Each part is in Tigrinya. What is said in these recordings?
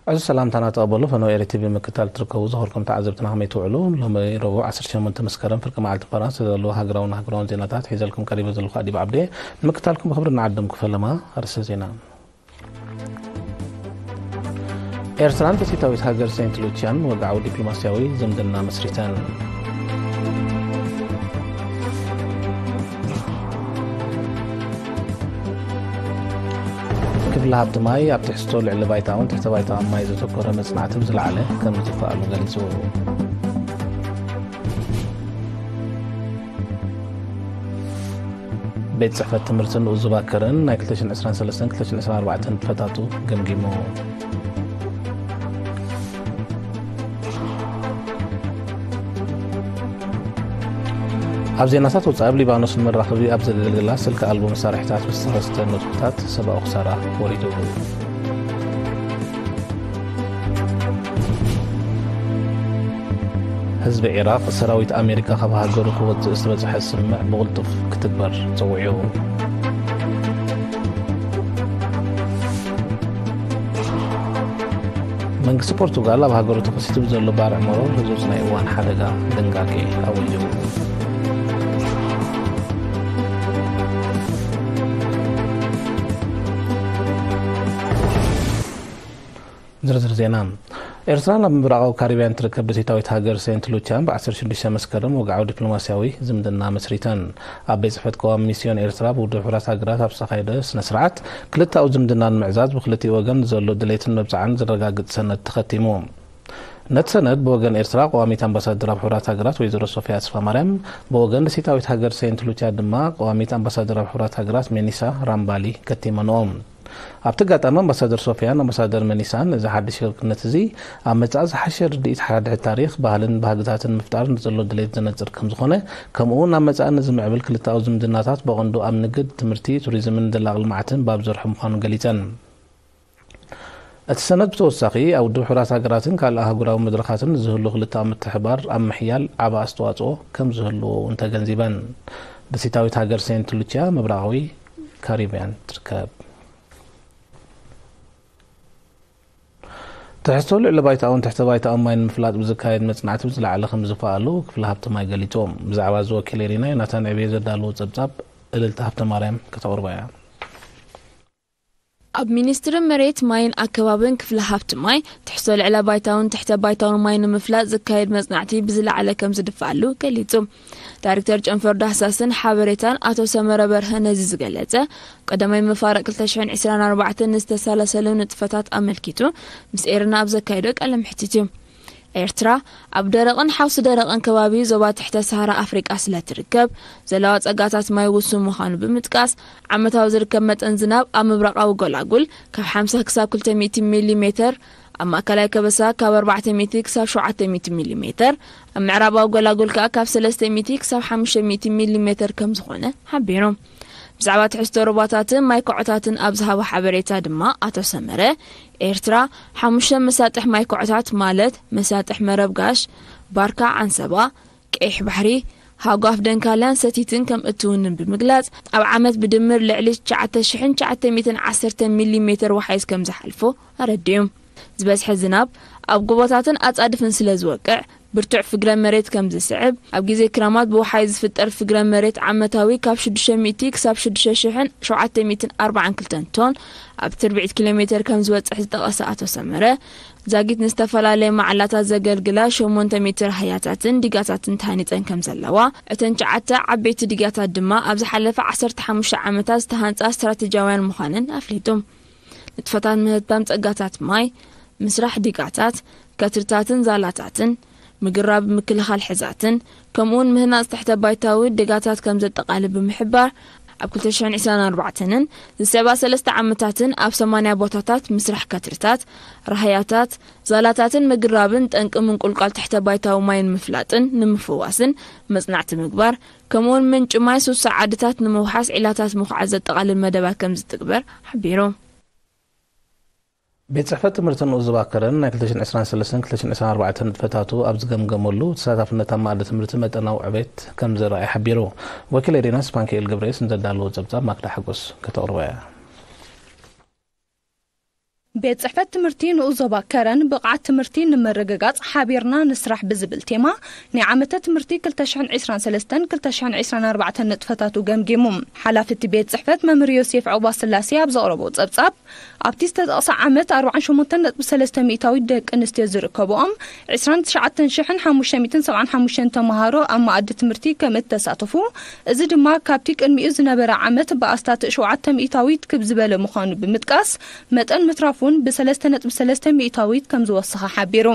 ዕዙዝ ሰላምታና ተቐበሉ። ፈነወ ኤሪ ቲቪ ምክታል ትርከቡ ዝኸርኩም ተዓዘብትና ከመይ ትውዕሉ? ሎሚ ረቡዕ ዓሰርተ ሸሞንተ መስከረም ፍርቂ መዓልቲ ፋራንስ ዘለዉ ሃገራውን ሃገራውን ዜናታት ሒዘልኩም ቀሪበ ዘለኹ ኣዲብ ዓብዴ። ንምክታልኩም ብኽብሪ ንዓድም ክፈለማ። ኣርእስተ ዜና። ኤርትራን ደሴታዊት ሃገር ሴንት ሉቺያን ወግዓዊ ዲፕሎማስያዊ ዝምድና መስሪተን። ክፍሊ ሃብቲ ማይ ኣብ ትሕዝቶ ልዕሊ ባይታውን ትሕተ ባይታውን ማይ ዘተኮረ መጽናዕቲ ብዝለዓለ ከም ዝፋኣሉ ገሊጹ። ቤት ጽሕፈት ትምህርትን ንኡስ ዙባ ከረን ናይ ክልተ ሽሕን ዕስራን ሰለስተን ክልተ ሽሕን ዕስራን ኣርባዕተን ንጥፈታቱ ገምጊሙ። ኣብ ዜናታት ወጻኢ፣ ኣብ ሊባኖስ ንመራኸቢ ኣብ ዘገልግላ ስልኪ ኣልቦ መሳርሒታት ብዝተኸስተ ነጥብታት ሰብኣዊ ክሳራ ወሪዱ። ህዝቢ ዒራቕ፣ ሰራዊት ኣሜሪካ ካብ ሃገሩ ክወጽእ ዝተበጽሐ ስምምዕ ብቕልጡፍ ክትግበር ጸዊዑ። መንግስቲ ፖርቱጋል ኣብ ሃገሩ ተኸሲቱ ብዘሎ ባርዕ መሮር ህጹጽ ናይ እዋን ሓደጋ ድንጋጌ ኣዊጁ። ዝርዝር ዜና። ኤርትራ ናብ ምብራቓዊ ካሪብያን ትርከብ ደሴታዊት ሃገር ሴንት ሉቻን ብ ዓሰርተ ሽዱሽተ መስከረም ወግዓዊ ዲፕሎማስያዊ ዝምድና መስሪተን። ኣብ ቤት ጽሕፈት ቅዋም ሚስዮን ኤርትራ ብውድብ ሕቡራት ሃገራት ኣብ ዝተኻየደ ስነ ስርዓት፣ ክልተኣዊ ዝምድና ንምዕዛዝ ብክልቲኡ ወገን ዘሎ ድሌትን መብጽዓን ዘረጋግጽ ሰነድ ተኸቲሙ። ነቲ ሰነድ ብወገን ኤርትራ ቀዋሚት ኣምባሳደር ኣብ ሕቡራት ሃገራት ወይዘሮ ሶፊያ ተስፋማርያም፣ ብወገን ደሴታዊት ሃገር ሴንት ሉቻ ድማ ቀዋሚት ኣምባሳደር ኣብ ሕቡራት ሃገራት ሜኒሳ ራምባሊ ከቲመንኦ። ኣብቲ ኣጋጣሚ ኣምባሳደር ሶፊያን ኣምባሳደር መኒሳን እዚ ሓድሽ ክርክነት እዚ ኣብ መጻኢ ዝሓሸ ርድኢት ሓድሕድ ታሪኽ፣ ባህልን ባህግታትን ምፍጣር ንዘሎ ድሌት ዘነጽር ከም ዝኾነ፣ ከምኡ እውን ኣብ መጻኢ ንዝምዕብል ክልተኣዊ ዝምድናታት ብቐንዱ ኣብ ንግድ፣ ትምህርቲ፣ ቱሪዝምን ዘላቒ ልምዓትን ባብ ዘርሑ ምዃኑ ገሊጸን። እቲ ሰነድ ብተወሳኺ ኣብ ውድብ ሕቡራት ሃገራትን ካልእ ኣህጉራዊ መድረኻትን ዝህሉ ክልተኣዊ ምትሕባር ኣብ ምሕያል ዓቢ ኣስተዋጽኦ ከም ዝህልዎ እውን ተገንዚበን። ደሴታዊት ሃገር ሴንት ሉቺያ ምብራቓዊ ካሪብያን ትርከብ። ትሕዝቶ ልዕሊ ባይታኡን ትሕተ ባይታኡን ማይ ንምፍላጥ ብዝካየድ መጽናዕቲ ብዝለዓለ ከም ዝፈኣሉ ክፍሊ ሃብቲ ማይ ገሊጹ። ብዛዕባ እዚ ወኪል ኤሪና ዮናታን ዕብየ ዘዳለዎ ጸብጻብ እልልታ ሃብተ ማርያም ከተቕርቦ እያ። ኣብ ሚኒስትሪ መሬት ማይን ኣከባብን ክፍሊ ሃብቲ ማይ ትሕዝቶ ልዕለ ባይታውን ትሕተ ባይታውን ማይ ንምፍላጥ ዝካየድ መጽናዕቲ ብዝለዓለ ከም ዝድፋኣሉ ገሊጹ። ዳይሬክተር ጨንፈር ዳህሳስን ሓበሬታን ኣቶ ሰመረ በርሀ ነዚ ዝገለጸ፣ ቀዳማይ መፋርቕ ክልተ ሽሕን ዕስራን ኣርባዕተን ንዝተሰላሰሉ ንጥፈታት ኣመልኪቱ ምስ ኤርና ኣብ ዘካየዶ ቃለ መሕትት እዩ። ኤርትራ ኣብ ደረቕን ሓውሲ ደረቕን ከባቢ ዞባ ትሕተ ሰሃራ ኣፍሪቃ ስለ ትርከብ፣ ዘለዋ ጸጋታት ማይ ውሱን ምዃኑ ብምጥቃስ፣ ዓመታዊ ዝርከብ መጠን ዝናብ ኣብ ምብራቓዊ ጎላጉል ካብ ሓምሳ ክሳብ ክልተ ሚእቲ ሚሊ ሜተር፣ ኣብ ማእከላይ ከበሳ ካብ ኣርባዕተ ሚእቲ ክሳብ ሸውዓተ ሚእቲ ሚሊ ሜተር፣ ኣብ ምዕራባዊ ጎላጉል ከኣ ካብ ሰለስተ ሚእቲ ክሳብ ሓሙሽተ ሚእቲ ሚሊ ሜተር ከም ዝኾነ ሓቢሩ። ብዛዕባ ትሕዝቶ ሩባታትን ማይ ኮዖታትን ኣብ ዝሃቦ ሓበሬታ ድማ ኣቶ ሰመረ፣ ኤርትራ ሓሙሽተ መሳጥሕ ማይ ኮዖታት ማለት መሳጥሕ መረብ ጋሽ፣ ባርካ ዓንሰባ፣ ቀይሕ ባሕሪ፣ ሃጓፍ ደንካልያን ሰቲትን ከም እትውንን ብምግላጽ፣ ኣብ ዓመት ብድምር ልዕሊ ትሽዓተ ሽሕን ትሽዓተ ሚእትን ዓሰርተ ሚሊ ሜተር ወሓይዝ ከም ዝሓልፎ ኣረዲኡ። ዝበዝሐ ዝናብ ኣብ ጎቦታትን ኣጻድፍን ስለ ዝወቅዕ፣ ብርቱዕ ፍግረ መሬት ከም ዝስዕብ፣ ኣብ ግዜ ክረማት ብወሓይዝ ዝፍጠር ፍግረ መሬት ዓመታዊ ካብ ሽዱሽተ ሚእቲ ክሳብ ሽዱሽተ ሽሕን ሸውዓተ ሚእትን ኣርባዓን ክልተን ቶን ኣብ ትርብዒት ኪሎ ሜተር ከም ዝወጽሕ ዝጠቐሰ ኣቶ ሰመረ፣ ዛጊት ንዝተፈላለየ መዓላታት ዘገልግላ ሸሞንተ ሜትር ሃያታትን ዲጋታትን ተሃኒጸን ከም ዘለዋ፣ እተን ትሽዓተ ዓበይቲ ዲጋታት ድማ ኣብ ዝሓለፈ ዓሰርተ ሓሙሽተ ዓመታት ዝተሃንጻ ስትራቴጂያውያን ምዃነን ኣፍሊጡ። ንጥፈታት ምህብታም ጸጋታት ማይ፣ ምስራሕ ዲጋታት፣ ከትርታትን ዛላታትን፣ ምግራብ ምክልኻል ሕዛትን፣ ከምኡውን ምህናጽ ትሕተ ባይታዊ ዲጋታት ከም ዘጠቓልል ብምሕባር፣ ኣብ ክልተ ሽሕን ዕስራን ኣርባዕተንን ዝስዕባ ሰለስተ ዓመታትን ኣብ ሰማንያ ቦታታት ምስራሕ ከትርታት፣ ራህያታት፣ ዛላታትን ምግራብን ጠንቂ ምንቁልቋል ትሕተ ባይታዊ ማይን ምፍላጥን ንምፍዋስን መጽናዕቲ ምግባር፣ ከምኡውን ምንጪ ማይ ሱሳ ዓድታት ንምውሓስ ዒላታት ምኹዓት ዘጠቓልል መደባት ከም ዝትግበር ሓቢሩ። ቤት ጽሕፈት ትምህርትን ንኡስ ዞባ ከረን ናይ ክልተ ሽሕን ዕስራን ሰለስተን ክልተ ሽሕን ዕስራን ኣርባዕተን ንጥፈታቱ ኣብ ዝገምገመሉ፣ ተሳታፍነት ኣብ መኣዲ ትምህርቲ መጠናዊ ዕቤት ከም ዘርኣየ ሓቢሩ። ወኪል ኤሪና ስፓንክኤል ገብረየስ ንዘዳለዎ ጸብጻብ ማክዳ ሓጎስ ከተቕርቦ እያ። ቤት ጽሕፈት ትምህርቲ ንኡስ ዞባ ከረን ብቕዓት ትምህርቲ ንምርግጋጽ ሓቢርና ንስራሕ ብዝብል ቴማ ናይ ዓመተ ትምህርቲ ክልተ ሽሕን ዕስራን ሰለስተን ክልተ ሽሕን ዕስራን ኣርባዕተን ንጥፈታቱ ገምጊሙ። ሓላፊ እቲ ቤት ጽሕፈት መምህር ዮሴፍ ዑቕባስላሴ ኣብ ዘቕረቦ ጸብጻብ፣ ኣብቲ ዝተጠቕሰ ዓመት ኣርባዓን ሸሞንተን ነጥቢ ሰለስተ ሚእታዊት ደቂ ኣንስትዮ ዝርከብኦም ዕስራን ትሽዓተን ሽሕን ሓሙሽተ ሚእትን ሰብዓን ሓሙሽተን ተምሃሮ ኣብ መኣዲ ትምህርቲ ከም እተሳተፉ፣ እዚ ድማ ካብቲ ቅድሚኡ ዝነበረ ዓመት ብኣስታት ሸውዓተ ሚእታዊት ክብ ዝበለ ምዃኑ ብምጥቃስ፣ መጠን ምትራፍ እውን ብሰለስተ ነጥቢ ሰለስተ ሚእታዊት ከም ዝወሰኸ ሓቢሩ።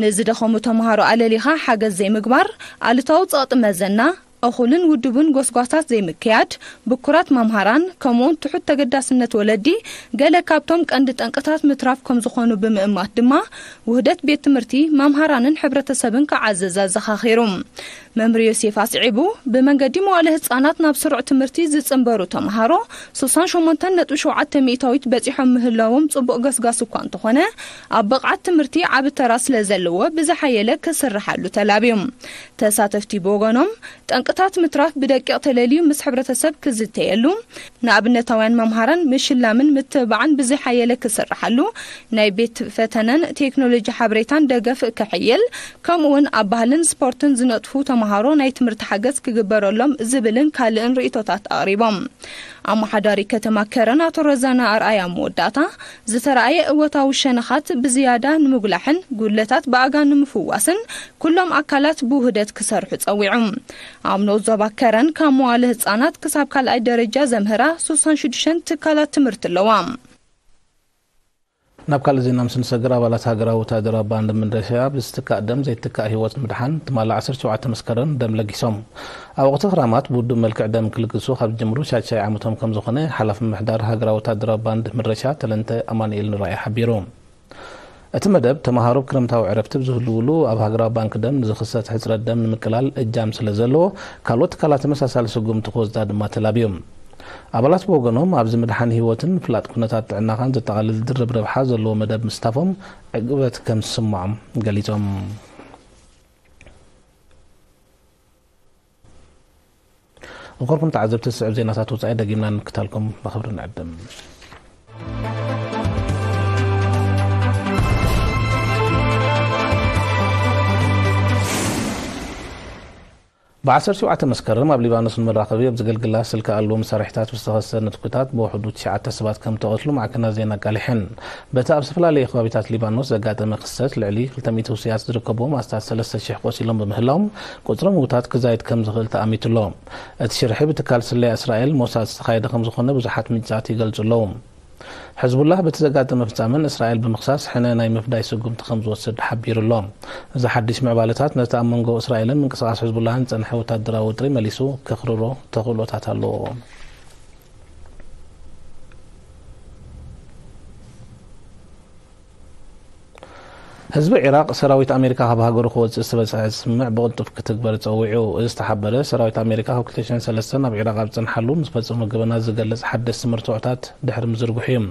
ንዝደኸሙ ተምሃሮ ኣለሊኻ ሓገዝ ዘይምግባር፣ ኣሉታዊ ጸቕጢ መዘና፣ እኹልን ውዱብን ጎስጓሳት ዘይምክያድ፣ ብኩራት መምሃራን፣ ከምኡውን ትሑት ተገዳስነት ወለዲ፣ ገለ ካብቶም ቀንዲ ጠንቅታት ምትራፍ ከም ዝኾኑ ብምእማት ድማ፣ ውህደት ቤት ትምህርቲ፣ መምሃራንን ሕብረተሰብን ክዓዘዝ ኣዘኻኺሩ። መምህር ዮሴፍ ኣስዒቡ፣ ብመንገዲ መዋለ ህጻናት ናብ ስሩዕ ትምህርቲ ዝጽንበሩ ተምሃሮ፣ ስሳን ሸሞንተን ነጥቢ ሸውዓተ ሚእታዊት በጺሖም ምህላዎም ጽቡቕ ገስጋስ እኳ እንተኾነ፣ ኣብ ብቕዓት ትምህርቲ ዓቢ ተራ ስለ ዘለዎ፣ ብዝሓየለ ክስርሓሉ ተላብዩ። ተሳተፍቲ ብወገኖም፣ ጠንቅታት ምትራፍ ብደቂቕ ተለልዩ ምስ ሕብረተሰብ ክዝተየሉ፣ ንኣብነታውያን መምሃራን ምሽላምን ምትብባዕን ብዝሓየለ ክስርሓሉ፣ ናይ ቤት ፈተነን ቴክኖሎጂ ሓበሬታን ደገፍ ክሕይል፣ ከምኡውን ኣብ ባህልን ስፖርትን ዝነጥፉ ተምሃሮ ናይ ትምህርቲ ሓገዝ ክግበረሎም ዝብልን ካልእን ርእይቶታት ኣቕሪቦም። ኣመሓዳሪ ከተማ ከረን ኣቶ ረዛና ኣርኣያ መወዳእታ፣ ዝተራእየ እወታዊ ሸነኻት ብዝያዳ ንምጉላሕን ጉድለታት ብኣጋ ንምፍዋስን ኩሎም ኣካላት ብውህደት ክሰርሑ ጸዊዑ። ኣብ ንኡስ ዞባ ከረን ካብ መዋለ ህጻናት ክሳብ ካልኣይ ደረጃ ዘምህራ ስሳን ሽዱሽተን ትካላት ትምህርቲ ኣለዋ። ናብ ካልእ ዜና ምስ ንሰግር፣ ኣባላት ሃገራዊ ወታደራዊ ባንድ ምድረሻ ብዝትካእ ደም ዘይትካእ ህይወት ምድሓን ትማሊ ዓሰርተ ሸውዓተ መስከረም ደም ለጊሶም። ኣብ ወቕቲ ክራማት ብውዱብ መልክዕ ደም ክልግሱ ካብ ዝጅምሩ ሻድሻይ ዓመቶም ከም ዝኾነ ሓላፊ ምምሕዳር ሃገራዊ ወታደራዊ ባንድ ምድረሻ ተለንተ ኣማኑኤል ንራኢ ሓቢሩ። እቲ መደብ ተምሃሮ ክረምታዊ ዕረፍቲ ብዝህልውሉ ኣብ ሃገራዊ ባንክ ደም ንዝኽሰት ሕጽረት ደም ንምቅላል እጃም ስለ ዘለዎ፣ ካልኦት ትካላት ተመሳሳሊ ስጉምቲ ክወስዳ ድማ ተላብዮም። ኣባላት ብወገኖም፣ ኣብዚ ምድሓን ህይወትን ምፍላጥ ኩነታት ጥዕናኻን ዘጠቓልል ድርብ ረብሓ ዘለዎ መደብ ምስታፎም ዕግበት ከም ዝስምዖም ገሊጾም። ዝኸበርኩም ተዓዘብቲ፣ ዝስዕብ ዜናታት ወጻኢ ደጊምና ንምክታልኩም ብኽብሪ ንዕድም። ብዓሰርተ ሸውዓተ መስከረም ኣብ ሊባኖስ ንመራኸቢ ኣብ ዘገልግላ ስልኪ ኣልቦ መሳርሒታት ብዝተኸስተ ንጥቂታት ብውሕዱ ትሽዓተ ሰባት ከም ተቐትሉ ማዕከናት ዜና ኣቃሊሐን። በቲ ኣብ ዝተፈላለየ ከባቢታት ሊባኖስ ዘጋጠመ ክስተት፣ ልዕሊ ክልተ ሚእቲ ህውሱያት ዝርከብዎም ኣስታት ሰለስተ ሽሕ ቆሲሎም ብምህላዎም፣ ቁጽሪ ምዉታት ክዛይድ ከም ዝኽእል ተኣሚቱ ኣሎ። እቲ ሽርሒ ብትካል ስለያ እስራኤል ሞሳድ ዝተኻየደ ከም ዝኾነ ብዙሓት ምንጭታት ይገልጹ ኣለዉ። ሕዝቡላህ በቲ ዘጋጠመ ፍጻመን እስራኤል ብምኽሳስ ሕነ ናይ ምፍዳይ ስጉምቲ ከም ዝወስድ ሓቢሩ ኣሎ። እዚ ሓድሽ ምዕባለታት ነቲ ኣብ መንጎ እስራኤልን ምንቅስቓስ ሕዝቡላህን ዝጸንሐ ወታደራዊ ወጥሪ መሊሱ ከኽርሮ ተኽእሎታት ኣለዎ። ህዝቢ ዒራቕ ሰራዊት ኣሜሪካ ካብ ሃገሩ ክወጽእ ዝተበጽሐ ስምምዕ ብቕልጡፍ ክትግበር ጸዊዑ። እዚ ዝተሓበረ፣ ሰራዊት ኣሜሪካ ካብ ክልተ ሽሕን ሰለስተን ኣብ ዒራቕ ኣብ ዝጸንሓሉ ንዝፈጸሞ ገበናት ዝገልጽ ሓደስቲ መርትዖታት ድሕሪ ምዝርግሑ እዩ።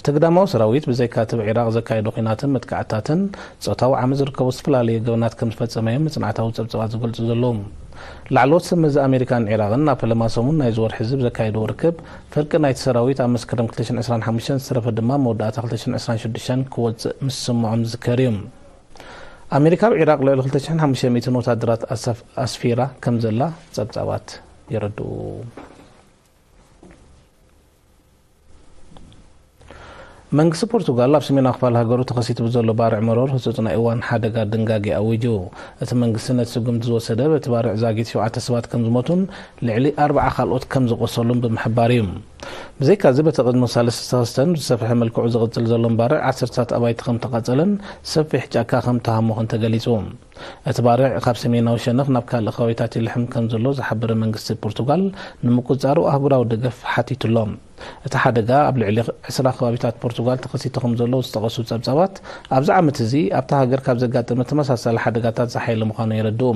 እቲ ግዳማዊ ሰራዊት ብዘይካ እቲ ኣብ ዒራቕ ዘካየዶ ኲናትን መጥቃዕትታትን፣ ጾታዊ ዓመጽ ዝርከቦ ዝተፈላለዩ ገበናት ከም ዝፈጸመ እዮም መጽናዕታዊ ጸብጻባት ዝገልጹ ዘለዉ። ላዕለዎት ሰብ መዚ ኣሜሪካን ዒራቕን ኣብ ፈለማ ሰሙን ናይዚ ወርሒ እዚ ብዘካየድዎ ርክብ፣ ፍርቂ ናይቲ ሰራዊት ኣብ መስከረም ክልተ ሽሕን ዕስራን ሓሙሽተን፣ ዝተረፈ ድማ መወዳእታ ክልተ ሽሕን ዕስራን ሽዱሽተን ክወጽእ ምስምዖም ዝዝከር እዩ። ኣሜሪካ ኣብ ዒራቕ ልዕሊ ክልተ ሽሕን ሓሙሽተ ሚእትን ወታደራት ኣሰፍ-፣ ኣስፊራ ከም ዘላ ጸብጻባት የረድኡ። መንግስቲ ፖርቱጋል ኣብ ሰሜናዊ ክፋል ሃገሩ ተኸሲቱ ብዘሎ ባርዕ መሮር ህጹጽ ናይ እዋን ሓደጋ ድንጋጌ ኣዊጁ። እቲ መንግስቲ ነቲ ስጉምቲ ዝወሰደ፣ በቲ ባርዕ ዛጊት ሸውዓተ ሰባት ከም ዝሞቱን ልዕሊ ኣርብዓ ካልኦት ከም ዝቖሰሉን ብምሕባር እዩ። ብዘይካዚ፣ በቲ ቅድሚ ሳልስቲ ዝተኸስተን ብዝሰፍሐ መልክዑ ዝቕጽል ዘሎን ባርዕ፣ ዓሰርተታት ኣባይቲ ከም ተቓጸለን ሰፊሕ ጫካ ከም ተሃሞኸን ተገሊጹ። እቲ ባርዕ ካብ ሰሜናዊ ሸነኽ ናብ ካልእ ከባቢታት ይልሕም ከም ዘሎ ዝሓበረ መንግስቲ ፖርቱጋል፣ ንምቁጽጻሩ ኣህጉራዊ ደገፍ ሓቲቱ ኣሎ። እቲ ሓደጋ ኣብ ልዕሊ ዕስራ ከባቢታት ፖርቱጋል ተኸሲቱ ከም ዘሎ ዝጠቐሱ ጸብጻባት፣ ኣብዚ ዓመት እዚ ኣብታ ሃገር ካብ ዘጋጠመ ተመሳሳሊ ሓደጋታት ዝሓየለ ምዃኑ የረድኡ።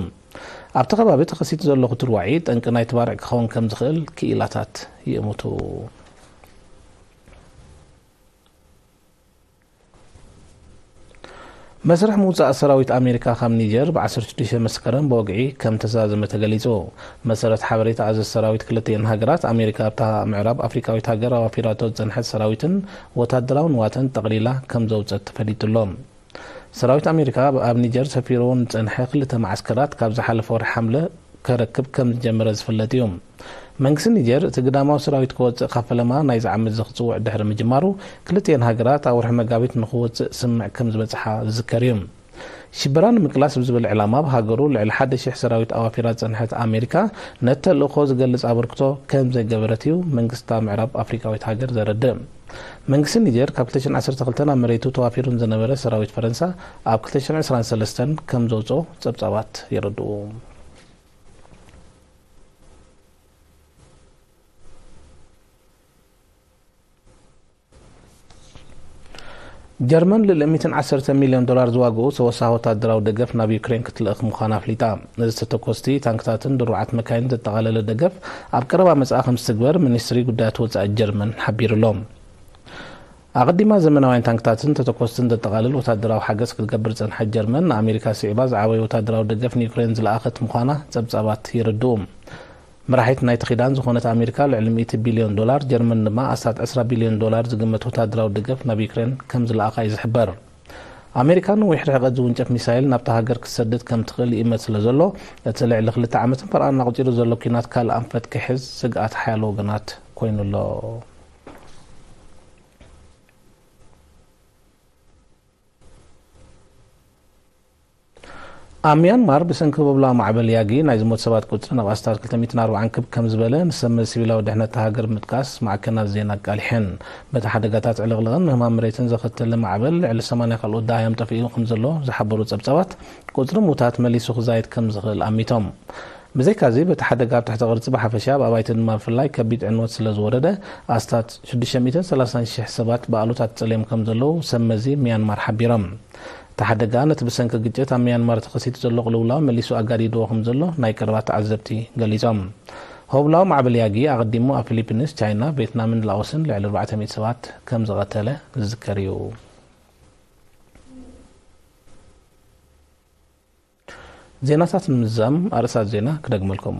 ኣብቲ ከባቢ ተኸሲቱ ዘሎ ክትርዋዒ፣ ጠንቂ ናይቲ ባርዕ ክኸውን ከም ዝኽእል ክኢላታት ይእምቱ። መስርሕ ምውጻእ ሰራዊት ኣሜሪካ ካብ ኒጀር ብ16 መስከረም ብወግዒ ከም ተዛዘመ ተገሊጹ። መሰረት ሓበሬታ ኣዘዝ ሰራዊት ክልቲኤን ሃገራት፣ ኣሜሪካ ኣብታ ምዕራብ ኣፍሪካዊት ሃገር ኣዋፊራቶ ዝጸንሐት ሰራዊትን ወታደራዊ ንዋትን ጠቕሊላ ከም ዘውጸት ተፈሊጡ ኣሎ። ሰራዊት ኣሜሪካ ኣብ ኒጀር ሰፊሩ ንጸንሐ ክልተ መዓስከራት ካብ ዝሓለፈ ወርሒ ሓምለ ከረክብ ከም ዝጀመረ ዝፍለጥ እዩ። መንግስቲ ኒጀር እቲ ግዳማዊ ሰራዊት ክወጽእ ካብ ፈለማ ናይዚ ዓመት ዘኽጽውዕ ድሕሪ ምጅማሩ፣ ክልቲኤን ሃገራት ኣብ ወርሒ መጋቢት ንኽወጽእ ስምምዕ ከም ዝበጽሓ ዝዝከር እዩ። ሽበራ ንምቅላስ ብዝብል ዕላማ ኣብ ሃገሩ ልዕሊ ሓደ ሽሕ ሰራዊት ኣዋፊራ ዝጸንሐት ኣሜሪካ፣ ነቲ ተልእኾ ዝገልጽ ኣበርክቶ ከም ዘይገበረት እዩ መንግስታ ምዕራብ ኣፍሪካዊት ሃገር ዘረድእ። መንግስቲ ኒጀር ካብ ክልተ ሽሕን ዓሰርተ ክልተን ኣብ መሬቱ ተዋፊሩ ንዝነበረ ሰራዊት ፈረንሳ ኣብ ክልተ ሽሕን ዕስራን ሰለስተን ከም ዘውጽኦ ጸብጻባት የረድኡ። ጀርመን ልዕሊ ሚእትን ዓሰርተ ሚልዮን ዶላር ዝዋግኡ ተወሳኺ ወታደራዊ ደገፍ ናብ ዩክሬን ክትልእኽ ምዃና ኣፍሊጣ። እዚ ተተኮስቲ፣ ታንክታትን ድሩዓት መካይንን ዘጠቓለለ ደገፍ ኣብ ቀረባ መጻኢ ከም ዝትግበር ሚኒስትሪ ጉዳያት ወጻኢ ጀርመን ሓቢሩ ኣሎ። ኣቐዲማ ዘመናውያን ታንክታትን ተተኮስትን ዘጠቓልል ወታደራዊ ሓገዝ ክትገብር ዝጸንሐት ጀርመን፣ ንኣሜሪካ ስዒባ ዝዓበየ ወታደራዊ ደገፍ ንዩክሬን ዝለኣኸት ምዃና ጸብጻባት የረድኡ። መራሒት ናይቲ ኪዳን ዝኾነት ኣሜሪካ ልዕሊ ሚእቲ ቢልዮን ዶላር፣ ጀርመን ድማ ኣስታት ዕስራ ቢልዮን ዶላር ዝግመት ወታደራዊ ደገፍ ናብ ዩክሬን ከም ዝለኣኻ እዩ ዝሕበር። ኣሜሪካ ነዊሕ ርሕቀት ዝውንጨፍ ሚሳይል ናብታ ሃገር ክትሰድድ ከም ትኽእል ይእመት ስለ ዘሎ፣ እቲ ልዕሊ ክልተ ዓመትን ፈረቓን ኣቑጺሩ ዘሎ ኲናት ካልእ ኣንፈት ክሕዝ ስግኣት ሓያሎ ወገናት ኮይኑ ኣሎ። ኣብ ሚያንማር ብሰንኪ ህቦብላዊ ማዕበል ያጊ ናይ ዝሞት ሰባት ቁጽሪ ናብ ኣስታት ክልተ ሚእትን ኣርባዓን ክብ ከም ዝበለ ንሰብ መዚ ሲቪላዊ ድሕነት እታ ሃገር ብምጥቃስ ማዕከናት ዜና ኣቃሊሐን። በቲ ሓደጋታት ዕልቕልቕን ምህማም መሬትን ዘኸተለ ማዕበል ልዕሊ ሰማንያ ካልኦት ደሃዮም ጠፊኡ ከም ዘሎ ዝሓበሩ ጸብጻባት፣ ቁጽሪ ምዉታት መሊሱ ክዛየድ ከም ዝኽእል ኣሚቶም። ብዘይካዚ፣ በቲ ሓደጋ ኣብ ትሕቲ ቅርጺ ብሓፈሻ፣ ኣብ ኣባይቲ ድማ ብፍላይ ከቢድ ዕንወት ስለ ዝወረደ፣ ኣስታት ሽዱሽተ ሚእትን ሰላሳን ሽሕ ሰባት ብኣሉታት ጸልዮም ከም ዘለዉ ሰብ መዚ ሚያንማር ሓቢሮም። እቲ ሓደጋ ነቲ ብሰንኪ ግጭት ኣብ ሚያንማር ተኸሲቱ ዘሎ ቅልውላው መሊሱ ኣጋዲድዎ ከም ዘሎ ናይ ቀረባ ተዓዘብቲ ገሊጾም። ሆብላው ማዕበል ያጊ ኣቐዲሙ ኣብ ፊሊፒንስ፣ ቻይና፣ ቬትናምን ላኦስን ልዕሊ ኣርባዕተ ሚእቲ ሰባት ከም ዝቐተለ ዝዝከር እዩ። ዜናታት ንምዝዛም ኣርእስታት ዜና ክደግመልኩም።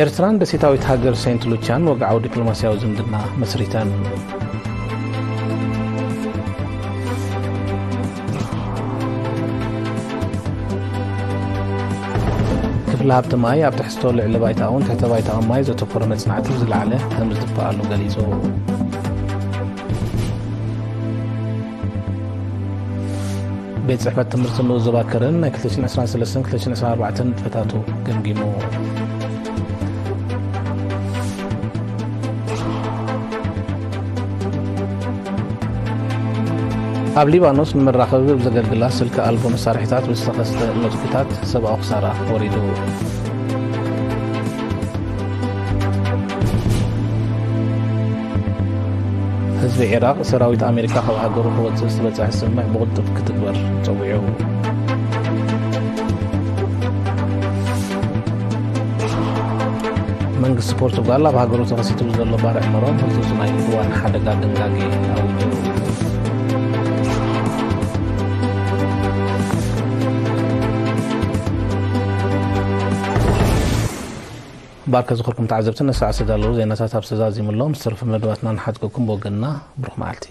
ኤርትራን ደሴታዊት ሃገር ሴንት ሉቻን ወግዓዊ ዲፕሎማስያዊ ዝምድና መስሪተን። ክፍሊ ሃብቲ ማይ ኣብ ትሕዝቶ ልዕሊ ባይታኡን ትሕተ ባይታኡን ማይ ዘተኮረ መጽናዕቲ ብዝለዓለ ከም ዝጥፍኣሉ ገሊጹ። ቤት ጽሕፈት ትምህርቲ ንኡስ ዞባ ከረን ናይ ክልተ ሽሕን ዕስራን ሰለስተን ክልተ ሽሕን ዕስራን ኣርባዕተን ንጥፈታቱ ገምጊሙ። ኣብ ሊባኖስ ንመራኸቢ ብዘገልግላ ስልኪ ኣልቦ መሳርሒታት ብዝተኸስተ ነጥቢታት ሰብኣዊ ክሳራ ወሪዱ። ህዝቢ ዒራቕ ሰራዊት ኣሜሪካ ካብ ሃገሩ ክወጽእ ዝተበጽሐ ስምምዕ ብቕልጡፍ ክትግበር ጸዊዑ። መንግስቲ ፖርቱጋል ኣብ ሃገሩ ተኸሲቱ ብዘሎ ባርዕ መሮም ህጹጽ ናይ እዋን ሓደጋ ድንጋጌ ኣዊጁ። ባርከ ዝኸርኩም ተዓዘብቲ፣ ነሳዕ ዝተዳለዉ ዜናታት ኣብ ዝተዛዚሙሎም ዝተረፉ መደባትና ንሓትከኩም ብወገንና ብሩኽ መዓልቲ።